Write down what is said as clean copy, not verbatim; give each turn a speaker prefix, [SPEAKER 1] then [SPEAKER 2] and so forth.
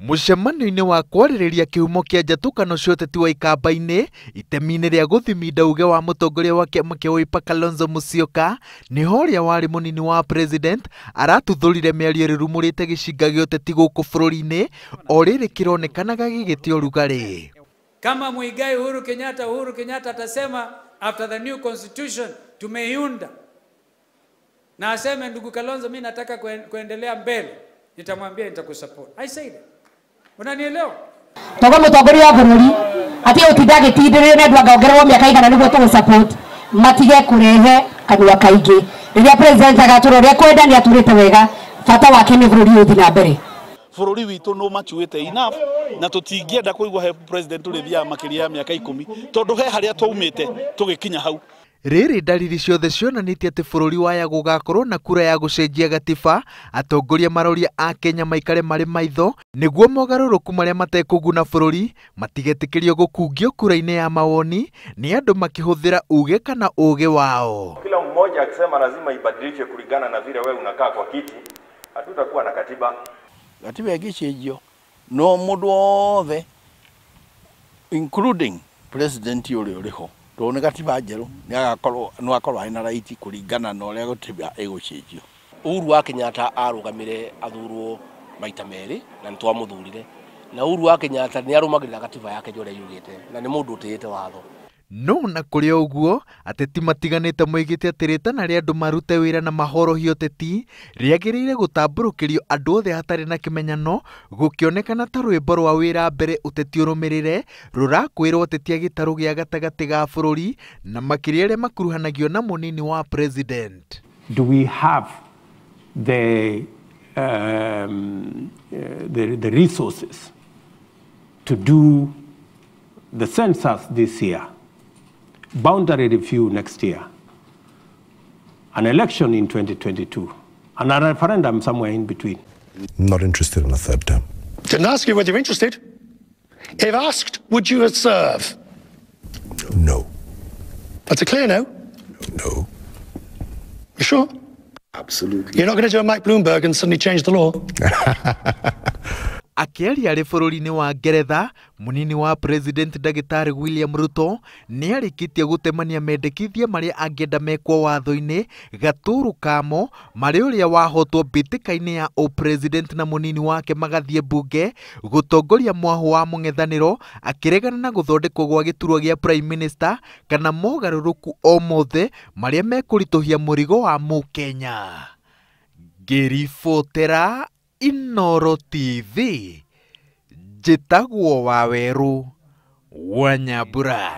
[SPEAKER 1] Mũcemanio-inĩ wa kwarĩrĩria kĩhumo kĩa njatũkano cia ũteti wa ikamba-inĩ itemi-inĩ rĩa gũthiminda uge wa mũtongoria wa kĩama kĩa Wiper Kalonzo Musyoka, nĩho ũrĩa warĩ mũnini wa president aratuthũrire mĩario ĩrurumũrĩte gĩcinga gĩa ũteti gũkũ bũrũri-inĩ o rĩrĩ kĩronekanaga gĩgĩte ũrugarĩ.
[SPEAKER 2] Kama Muigai Uhuru Kenyatta, Uhuru Kenyatta atasema after the new constitution tumeiunda, na aseme ndugu Kalonzo, mimi nataka kuendelea mbele, nitamwambia nitakusupport. I said it. Unanielewa?
[SPEAKER 3] Togo mũtongoria wa bũrũri atige gũtinda agĩtindĩrĩrio nĩ andũ angaongererwo mĩaka igana nĩguo tũgũ-support, matige kũrehe kanua kaingĩ. Rĩrĩa president agatũra ũrĩa kwenda nĩ atũrĩte wega, bata wake nĩ bũrũri ũyũ ũthiĩ na mbere.
[SPEAKER 4] Bũrũri witũ nĩ ũmacuĩte enough na tũtingĩenda kũigua he president ũrĩthiaga makĩria ya mĩaka 10 tondũ he harĩa twaumĩte tũgĩkinya hau.
[SPEAKER 1] Rĩrĩ ndariri ciothe cionanĩtie atĩ bũrũri waya gũgakorwo na kura ya gũcenjia gatiba, atongoria maroria a Kenya maikare marĩ maitho nĩguo mogarũrũku marĩa matekũguna bũrũri matigetĩkĩrio gũkungio kura-inĩ ya mawoni nĩ andũ makĩhũthĩra uge kana ũgĩ wao.
[SPEAKER 5] Kila mmoja akisema lazima ibadilike kulingana na vile wewe unakaa kwa kiti, hatutakuwa na katiba.
[SPEAKER 6] Katiba ĩngĩcenjio no mũndũ wothe including president ũrĩa ũrĩ ho, tondũ nĩ katiba njerũ, nĩ agakorwo arĩ na right kũringana na ũrĩa gatiba ĩgũcenjio.
[SPEAKER 7] Uhuru wa Kenyatta arũgamire athurwo maita merĩ na nĩ twamũthurire, na Uhuru wa Kenyatta nĩ arũmagĩrĩra katiba yake ũrĩa yugĩte na nĩ mũndũ ũtĩĩte watho.
[SPEAKER 1] No na kũrĩ o ũguo, ateti matiganĩte moigĩte atĩ rĩtana rĩa andũ marute wĩra na mahorohio ũteti rĩagĩrĩire gũtambũrũkĩrio andũ othe hatarĩ na kĩmenyano, gũkĩonekana ta rwĩmbo rwa wĩra mbere ũteti ũrũmĩrĩre rũrakwĩrwo ateti a gĩtarũ gĩa gatagatĩ ga bũrũri na makĩria arĩa makuruhanagio na mũnini wa president.
[SPEAKER 8] Do we have the resources to do the census this year, boundary review next year, an election in 2022, and a referendum somewhere in between?
[SPEAKER 9] Not interested in a third term.
[SPEAKER 10] Didn't ask you whether you're interested. If asked, would you serve?
[SPEAKER 9] No.
[SPEAKER 10] That's a clear no?
[SPEAKER 9] No.
[SPEAKER 10] You sure?
[SPEAKER 9] Absolutely.
[SPEAKER 10] You're not going to do a Mike Bloomberg and suddenly change the law?
[SPEAKER 1] Akĩaria arĩ bũrũri-inĩ wa Ngeretha, mũnini wa president Ndagĩtarĩ William Ruto nĩ arĩkĩtie gũtemania mendekithia marĩa angĩenda mekwo watho-inĩ gatũrũ kamo marĩ ũrĩa wahotwo mbĩtĩka-inĩ ya ũpresident na mũnini wake magathiĩ mbunge gũtongoria mwahũ wa mũng'ethanĩro akĩregana na gũthondekwo gwa gĩturwa gĩa prime minister kana mogarũrũku o mothe marĩa mekũritũhia mũrigo wa mũkenya. Ngĩribotera Inooro TV, njĩtagwo Wawerũ wa Nyambura.